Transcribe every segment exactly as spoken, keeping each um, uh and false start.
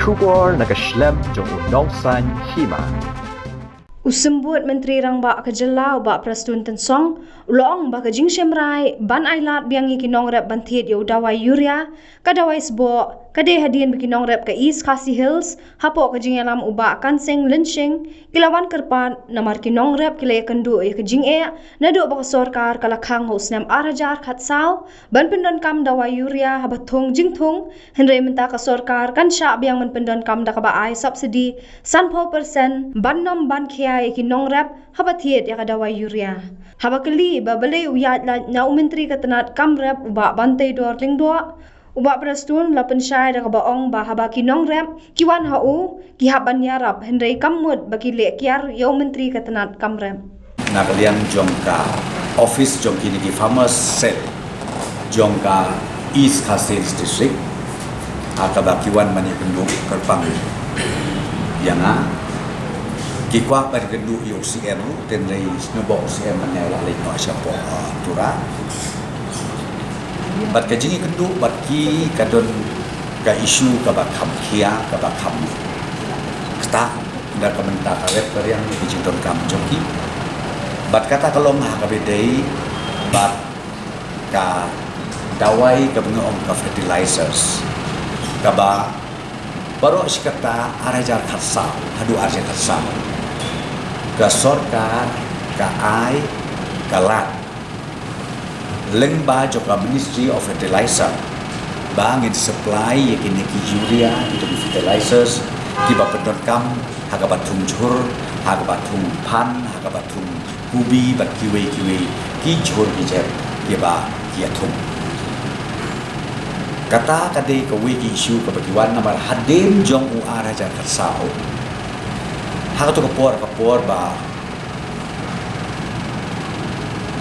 Khubor na ka shlem jong u Nongsaiñ Hima. U Symbud Myntri Rangbah ka Jylla, u Bah Prestone Tynsong, u la ong ba ka jingshim rai ban ailad biang ïa ki nongrep ban thied ïa u dawai urea, ka dawai sboh, ka dei hadien ba ki nongrep ka East Khasi Hills, hapoh ka jingïalam u Bah Kansing Lynshing, ki la wan kyrpad namar ki nongrep ki la ïakynduh ïa ka jingeh naduh ba ka sorkar ka la khang ha u snem ar hajar khatsaw ban pyndonkam dawai urea haba thung jingthung, hynrei mynta ka sorkar kan shah biang ban pyndonkam da kaba ai subsidy sanphew percent ban nym ban khia ïa ki nongrep haba thied ïa ka dawai urea. Haba kylli ba balei u ïaid lait na u Myntri ka tnat kam rep u Bah Banteidor Lyngdoh, u Bah Prestone u la pynshai da kaba ong ba haba ki nongrep ki wan ha u, ki hap ban ïarap, hynrei kam mut ba ki leh kiar ïa u Myntri ka tnat kam rep. Na ka liang jong ka office jong kine ki farmers cell jong ka East Khasi Hills District, ha kaba ki wan ban ïakynduh kyrpang ïa nga. Ki kwah ban ïakynduh ïa u C M ruh, hynrei sngewbha u C M ban ïaleh leit noh shapoh, uh, Tura. Bad ka jingïakynduh bad ki ka don ka issue kaba kham khia, kaba kham ktah, da ka bynta ka rep ka riang ïa ki jingdonkam jong ki. Bad kata ka long ha kaba ïadei bad ka dawai kaba ngi ong ka fertilizers, kaba baroh shi katta ar hajar khatsaw haduh ar hajar khatsaw, ka sorkar ka ai ka lad lyngba jong ka Ministry of Fertilizer ba ngin supply ïa kine ki urea, kito ki fertilizers kiba pyndonkam ha kaba thung jhur, ha kaba thung phan, ha kaba thung kubi bad kiwei kiwei ki jhur ki jhep kiba ki ïathung. Kata ka dei kawei ki issue kaba ki wan namar hadien jong u ar hajar khatsaw, ha kato ka por, ka por ba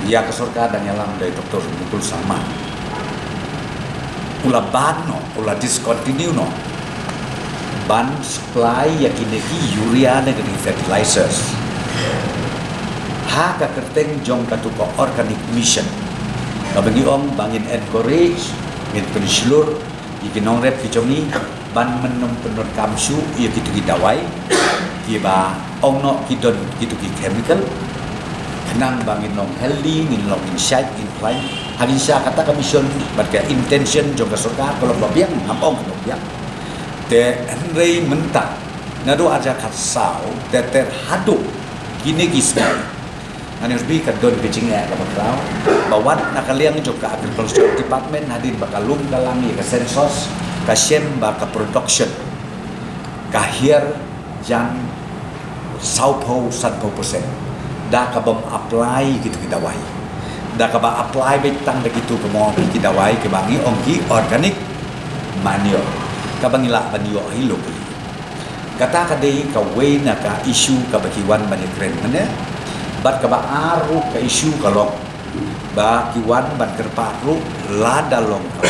ïa ka sorkar dang ïalam da i Doktor Mukul Sangma, u la ban noh, u la discontinue noh ban supply ïa kine ki urea ne kine ki fertilizers ha ka kyrteng jong kato ka Organic Mission, kaba ngi ong ba ngin encourage, ngin pynshlur ïa ki nongrep ki jong ngi ban nym pyndonkam shuh ïa kito ki dawai kiba ong noh ki don kito ki chemical, khnang ba ngin long healthy, ngin long, ngin shait, ngin khlaiñ. Hangta kata ka mission bad ka intention jong ka sorkar ka long ba biang, ngam ong ka long biang. Te hynrei mynta naduh ar hajar khatsaw ter ter haduh kine ki sngi, ngan ïathuh ba ka don ka jingeh kaba khraw, ba wat na ka liang jong ka Agriculture Department, hadien ba ka lum ka lang ïa ka census, ka shem ba ka production ka hiar jan sawphew sanphew percent da kaba ym apply kito ki dawai, da kaba apply beit tang da kito, kumno, ki dawai kiba ngi ong ki organic manure, kaba ngi lah ban ïoh hi locally. Kata ka dei kawei na ka issue kaba ki wan ban ïakren mynne. Bad kaba ar ruh ka issue ka long ba ki wan ban kyrpad ruh, lada long ka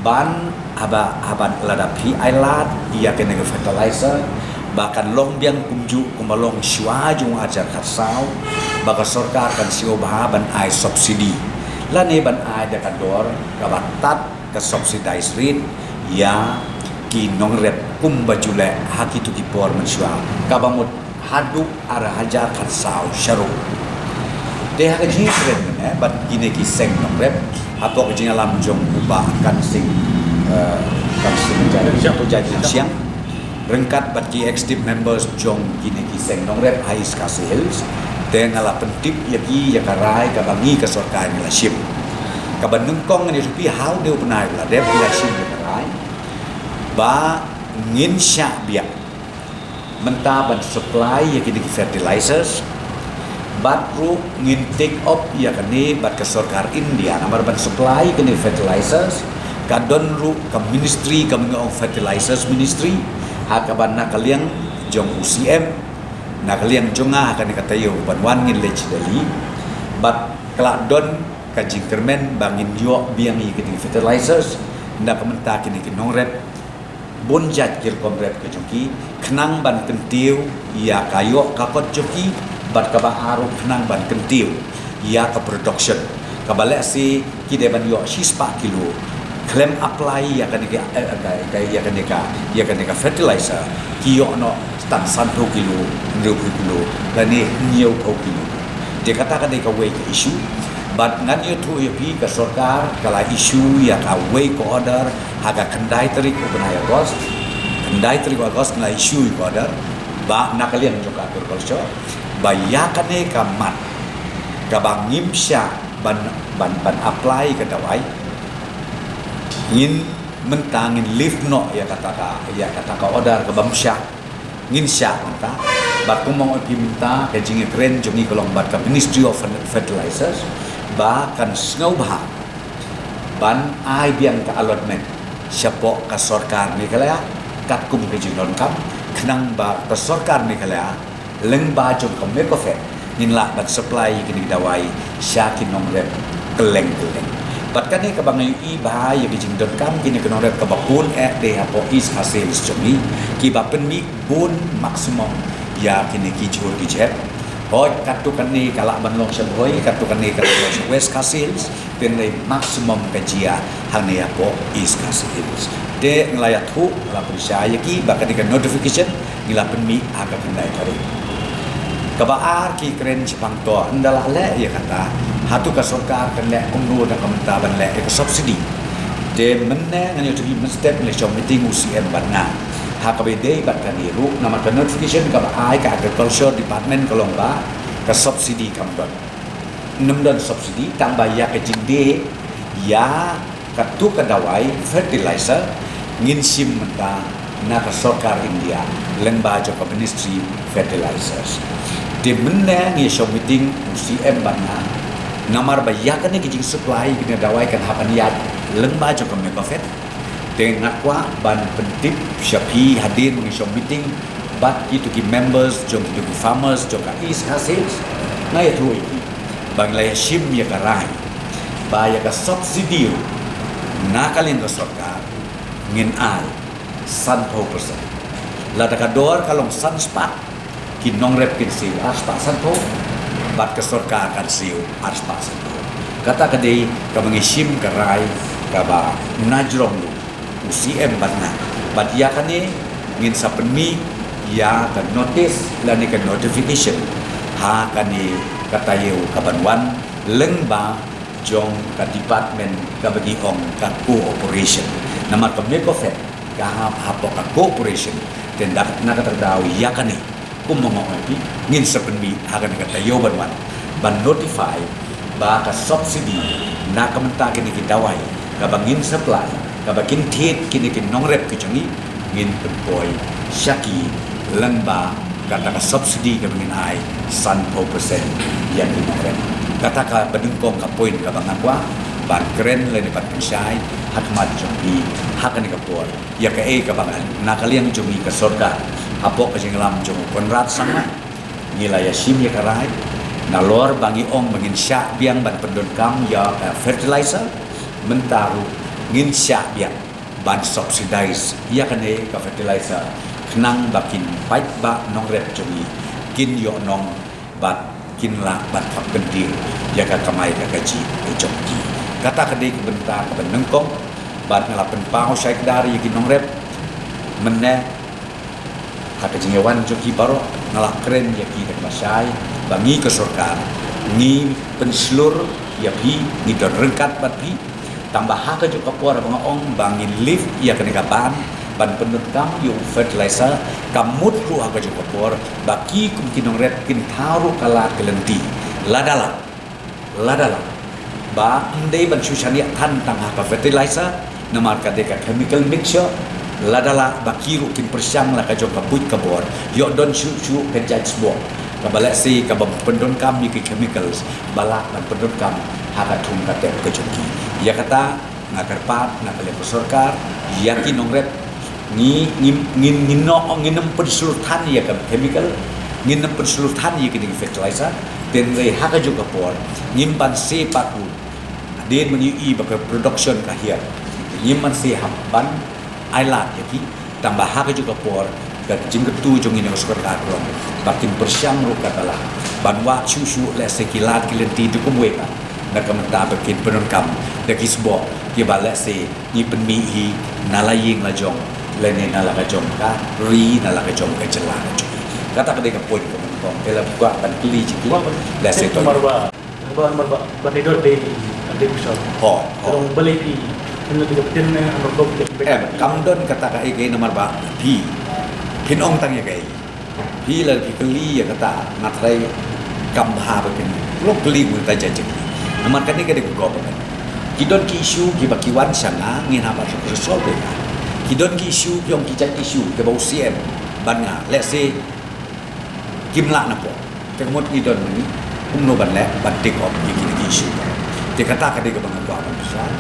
ban, haba, haba lada phi ailad ïa kane ka fertilizer, ba kan long biang kumjuh kumba long shuwa jong u ar hajar khatsaw, ba ka sorkar kan sngewbha ban ai subsidy lane ban ai da ka dor kaba tad, ka subsidized rate, ïa ki nongrep kumba ju leh ha kito ki por mynshuwa, kaba mut haduh ar hajar khatsaw sha ruh. Te ha ka jingïakren mynne bad kine ki seng nongrep, hapoh ka jingïalam jong u Bah Kansing, eh, Kansing Jai, Jai Jai Siang, ryngkat bad ki executive members jong kine ki seng nongrep ha East Khasi Hills, te nga la pyntip ïa ki ïa ka rai kaba ngi ka sorkar ngi la shim. Kaba nyngkong ngan ïathuh ïa phi, ha une u bnai ba la dep ngi la shim ïa ka rai ba ngin shah biang mynta ban supply ïa kine ki fertilizers. Bad ruh ngin take up ïa kane bad ka sorkar India, namar ban supply ïa kine fertilizers ka don ruh ka ministry kaba ngi ong Fertilizers Ministry, ha kaba na ka liang jong u C M, na ka liang jong nga ha kane ka taïew ban wan ngin leit sha Delhi. Bad ka la don ka jingkyrmen ba ngin ïoh biang ïa kine ki fertilizers na ka bynta kine ki nongrep, bun jait ki rukom rep ka jong ki, khnang ban kyntiew ïa ka ïoh ka kot jong ki, bad kaba ar ruh khnang ban kyntiew ïa ka production, kaba lehse ki dei ban ïoh shispah kilo, khlem apply ïa kane ka, eh, ka, ka, ïa kane ka, ïa kane ka fertilizer, ki ïoh noh tang sanphew kilo, hynriewphew kilo, lane hynñiewphew kilo. Te kata ka dei kawei ka issue. Bad ngan ïathuh ïa phi, ka sorkar ka la issue ïa kawei ka order ha ka khyndai tarik u bnai August. Khyndai tarik August ngi la issue ïa ka order ba na ka liang jong ka agriculture ba ïa kane ka mat kaba ngim shah ban, ban, ban apply ka dawai, ngin, mynta ngin lift noh ïa kata ka, ïa kata ka order kaba ym shah. Ngin shah mynta. Bad kumba nga ong ïa phi mynta, ka jingïakren jong ngi ka long bad ka Ministry of Fertilizers ba kan sngewbha ban ai biang ka allotment shapoh ka sorkar Meghalaya katkum ka jingdonkam, khnang ba ka sorkar Meghalaya lyngba jong ka MECOFED ngin lah ban supply ïa kine ki dawai sha ki nongrep kylleng kylleng. Bad kane kaba nga ïohi ba ïa ka jingdonkam kine ki nongrep kaba bun eh dei hapoh East Khasi Hills jong ngi, kiba pynmih bun maximum ïa kine ki jhur ki jhep. Hooid, katto katne ka lah ban long sha Bhoi, katto katne ka lah ban long sha West Khasi Hills, hynrei maximum ka jia hangne hapoh East Khasi Hills. Te nga la ïathuh, nga la pynshai ïa ki ba kane ka notification ngi la pynmih ha ka khyndai tarik. Kaba ar, ki kren shaphang to, ynda lah leh ïa kata, hato ka sorkar kan leh kumno da ka mynta ban leh ïa ka subsidy? Te mynne ngan ïathuh ïa phi, mynstep ngi la shong meeting u CM bad nga ha kaba ïadei bad kane ruh, namar ka notification kaba ai ka Agriculture Department ka long ba ka subsidy kam don. Ngim don subsidy, tang ba ïa ka jingdie ïa katto ka dawai fertilizer ngin shim mynta na ka sorkar India lyngba jong ka Ministry Fertilizers. Te mynne ngi shong meeting u CM bad nga, namar ba ïa kane ka jingsupply kine ki dawai kan hap ban ïaid lyngba jong ka MECOFED. Te nga kwah ban pyntip sha phi, hadien ba ngi shong meeting bad kito ki members jong kito ki farmers jong ka East Khasi Hills, nga ïathuh ïa phi ba ngi la ïashim ïa ka rai ba ïa ka subsidy ruh na ka liang ka sorkar ngin ai sanphew percent. Lada ka dor ka long san spah, ki nongrep kin siew ar spah sanphew, bad ka sorkar kan siew ar spah sanphew. Kata ka dei kaba ngi shim, ka rai kaba najrong ruh u CM bad nga. Bad ïa kane ngin sa pynmih ïa ka notice lane ka notification ha kane ka taïew kaban wan lyngba jong ka department kaba ngi ong ka cooperation. Namar ka MECOFED ka hap hapoh ka cooperation. Te na kata ka daw ïa kane, kumba nga ong ïa phi, ngin sa pynmih ha kane ka taïew ban wan ban notify ba ka subsidy na ka bynta kine ki dawai kaba ngin supply, kaba kin thied kine ki nongrep ki jong ngi, ngin pynpoi sha ki lyngba kata ka subsidy kaba ngin ai sanphew percent ïa ki nongrep. Kata kaba nyngkong ka point kaba nga kwah ban kren lane ban pynshai ha khmat jong phi ha kane ka por. Ïa kaei kaba ngan, na ka liang jong ngi ka sorkar, hapoh ka jingïalam jong u Conrad Sangma, ngi la ïashim ïa ka rai, nalor ba ngi ong ba ngin shah biang ban pyndonkam ïa ka fertilizer, mynta ruh ngin shah biang ban subsidize ïa kane ka fertilizer, khnang ba kin paidbah nongrep jong ngi kin ïoh nong bad kin lah ban kham kyntiew ïa ka kamai ka kajih ka jong ki. Kata ka dei ka bynta kaba nyngkong, bad nga la pynpaw shai kdar ïa ki nongrep mynne ha ka jingïawan jong ki baroh, nga la kren ïa ki da kaba shai ba ngi ka sorkar ngi pynshlur ïa phi, ngi don ryngkat bad phi. Tang ba ha kajuh ka por ba nga ong ba ngin lift ïa kane ka ban ban pyndonkam ïa u fertilizer, ka mut ruh ha kajuh ka por ba ki kum ki nongrep kin thaw ruh ka lad ka lynti. Lada lah, lada lah ba ym dei ban shu shaniah than tang ha ka fertilizer, namar ka dei ka chemical mixture. Lada lah ba ki ruh kin pyrshang la ka jong ka buit ka bor, ïoh don shuh shuh ka jait sboh kaba lehse kaba pyndonkam ïa ki chemicals, ba lah ban pyndonkam ha ka thung ka tep ka jong ki. Ïa kata nga kyrpad na ka liang ka sorkar ïa ki nongrep, ngi, ngin, ngin, ngin noh, ngin ym pynshlur than ïa ka chemical, ngin ym pynshlur than ïa ki ding fertilizer. Hynrei ha kajuh ka por ngim ban se pat ruh, hadien ba ngi ïohi ba ka production ka hiar, ngim ban se hap ban ai lad ïa ki. Tang ba ha kajuh ka por ka jingkyntu jong ngi na ka sorkar ka long ba kin pyrshang ruh katba lah ban wad shuh shuh lehse ki lad ki lynti da kumwei pat, na ka bynta ba kin pyndonkam da ki sboh Kiba lehse ngi pynmih hi na la ïing la jong, lane na la ka jong ka ri, na la ka jong ka jylla ka jong. Kata ka dei ka point kaba nyngkong, te la phi kwah ban kylli jingkylli, lehse to. Namar ba, ba, namar ba, ba te dor dei, dei Bishop. Ho, ho. Long balei phi, phin la dei ka phin ne, namar ba, em, kam don kata kaei kaei namar ba phi, phin ong tang ïa kaei. Phi la phi kylli ïa kata, nga tharai kam bha ba phin long kylli mynta jajak. Namar kane ka dei ka government. Ki don ki issue kiba ki wan sha nga, ngin hap ban solve ïa ka. Ki don ki issue, ki ong ki jait issue kiba u C M ban nga, lehse kim lah na pdeng. Te ka mut ngi don ma ngi kumno ban leh ban take up ïa kine ki issue. Te kata ka dei kaba nga kwah ban pynshai.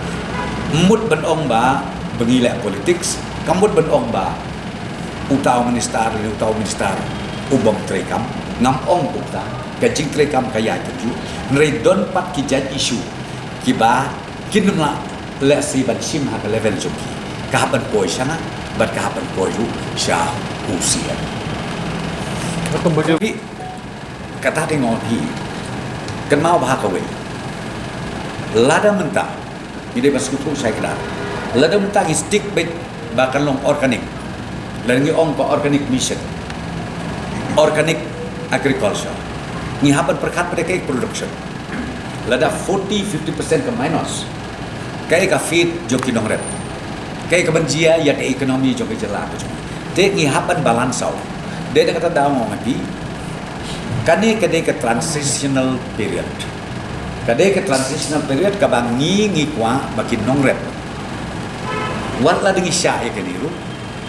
Mut ban ong ba ba ngi leh politics, kam mut ban ong ba uta u minister ne uta u minister u bym treikam. Ngam ong kumta, ka jingtreikam ka ïaid kumjuh. Hynrei don pat ki jait issue kiba kin ym lah, lehse ban shim ha ka level jong ki. Ka hap ban poi sha nga, bad ka hap ban poi ruh sha u C M. Kata te ngon hi. Kynmaw bha kawei. Lada mynta ngi dei ban sngewthuh shai kdar. Lada mynta ngi stick beit ba kan long organic, lada ngi ong ba organic mission, organic agriculture, ngi hap ban pyrkhat pat ïa ka production. Lada forty fifty percent ka minus, kaei ka feed jong ki nongrep, kaei ka ban jia ïa ka economy jong ka jylla ka jong. Te ngi hap ban balance out. Dei na kata daw nga ong ïa phi, kane ka dei ka transitional period. Ka dei ka transitional period kaba ngi, ngi kwah ba ki nongrep, wat la dang ngi shah ïa kane ruh.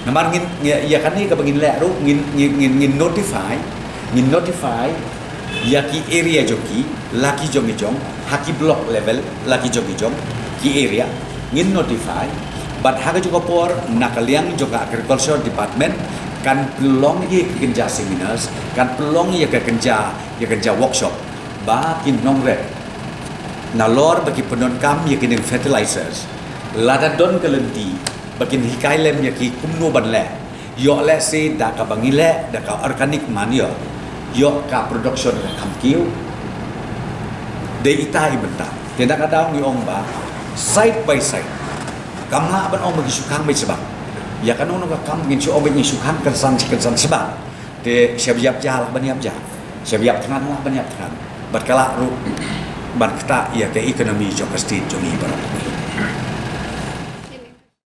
Namar ngin, ïa, ïa kane kaba ngin leh ruh, ngin, ngin, ngin, ngin notify, ngin notify ïa ki area jong ki, la ki jong ki jong, ha ki block level, la ki jong ki jong, ki area, ngin notify. Bad ha ka jong ka por, na ka liang jong ka agriculture department, kan pynlong ïa ka kynja seminars, kan pynlong ïa ka kynja, ïa ka kynja workshop ba ki nongrep, nalor ba ki pyndonkam ïa ki ning fertilizers, lada don ka lynti ba kin hikai lem ïa ki kumno ban leh. Ïoh lehse da kaba ngi leh da ka organic manure, ïoh ka production ka kham kiew. Dei ita i bynta. Te na ka daw ngi ong ba side by side. Kam lah ban ong ba ngi shu khang beit shabar. Ïa kano kano ka kam ngin shu ong ba ngi shu khang kynsan shi kynsan shabar. Te shaba ïap ja lah ban ïap ja, shaba ïap thngan lah ban ïap thngan. Bad ka lah ruh ban ktah ïa ka economy jong ka state jong ngi baroh.